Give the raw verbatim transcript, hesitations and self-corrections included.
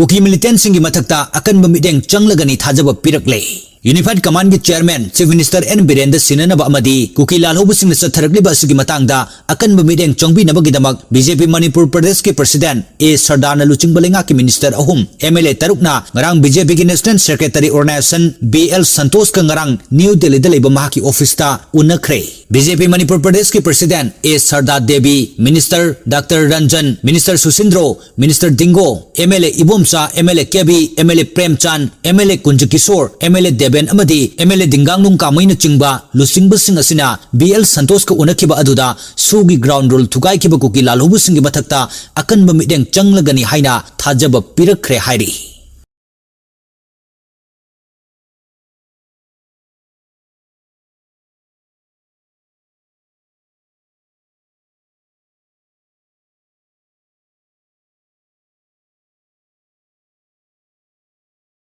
ꯀꯨꯀꯤ ꯃꯤꯂꯤꯇꯦꯟꯁꯤꯡꯒꯤ ꯃꯊꯛꯇ ꯑꯀꯟꯕ ꯃꯤꯠꯌꯦꯡ ꯆꯪꯂꯒꯅꯤ ꯊꯥꯖꯕ ꯄꯤꯔꯛꯂꯦ꯫ ꯌꯨꯅꯤꯐꯥꯏꯠ ꯀꯃꯥꯟꯒꯤ ꯆꯦꯌꯔꯃꯦꯟ ꯆꯤꯐ ꯃꯤꯅꯤꯁꯇꯔ ꯑꯦꯟ ꯕꯤꯔꯦꯟꯗ ꯁꯤꯟꯅꯅꯕ ꯑꯃꯗꯤ ꯀꯨꯀꯤ ꯂꯥꯜꯍꯧꯕꯁꯤꯡꯅ ꯆꯠꯊꯔꯛꯂꯤꯕ ꯑꯁꯤꯒꯤ ꯃꯇꯥꯡꯗ ꯑꯀꯟꯕ ꯃꯤꯠꯌꯦꯡ ꯆꯪꯕꯤꯅꯕꯒꯤꯗꯃꯛ ꯕꯤ ꯖꯦ ꯄꯤ ꯃꯅꯤꯄꯨꯔ ꯄ꯭ꯔꯗꯦꯁꯀꯤ ꯄ꯭ꯔꯁꯤꯗꯦꯟ ꯑꯦ ꯁꯔꯗꯥꯔꯅ ꯂꯨꯆꯤꯡꯕ ꯂꯩꯉꯥꯛꯀꯤ ꯃꯤꯅꯤꯁꯇꯔ ꯑꯍꯨꯝ, ꯑꯦꯝ ꯑꯦꯜ ꯑꯦ ꯇꯔꯨꯛꯅ ꯉꯔꯥꯡ ꯕꯤ ꯖꯦ ꯄꯤꯒꯤ national secretary organisation B L ꯁꯟꯇꯣꯁꯀ ꯉꯔꯥꯡ ꯅ꯭ꯌꯨ ꯗꯦꯜꯂꯤꯗ ꯂꯩꯕ ꯃꯍꯥꯛꯀꯤ ꯑꯣꯐꯤꯁꯇ ꯎꯅꯈ꯭ꯔꯦ꯫ ꯕꯤ ꯖꯦ ꯄꯤ ꯃꯅꯤꯄꯨꯔ ꯄ꯭ꯔꯗꯦꯁꯀꯤ president A Sarda Devi, minister doctor Ranjan, minister Susindro, minister Dingo, M L A Ibomcha, M L A Kebi, M L A Premchan, M L A Kunjakishor, M L A Deben ꯑꯃꯗꯤ ꯑꯦꯝ ꯑꯦꯜ ꯑꯦ ꯗꯤꯡꯒꯥꯡꯂꯨꯡ ꯀꯥꯃꯩꯅꯆꯤꯡꯕ ꯂꯨꯆꯤꯡꯕꯁꯤꯡ ꯑꯁꯤꯅ ꯕꯤ ꯑꯦꯜ ꯁꯟꯇꯣꯁꯀ ꯎꯅꯈꯤꯕ ꯑꯗꯨꯗ ꯁꯣꯒꯤ ꯒ꯭ꯔꯥꯎꯟ ꯔꯨꯜ ꯊꯨꯒꯥꯏꯈꯤꯕ ꯀꯨꯀꯤ ꯂꯥꯜꯍꯧꯕꯁꯤꯡꯒꯤ ꯃꯊꯛꯇ ꯑꯀꯟꯕ ꯃꯤꯠꯌꯦꯡ ꯆꯪꯂꯒꯅꯤ ꯍꯥꯏꯅ ꯊꯥꯖꯕ ꯄꯤꯔꯛꯈ꯭ꯔꯦ ꯍꯥꯏꯔꯤ꯫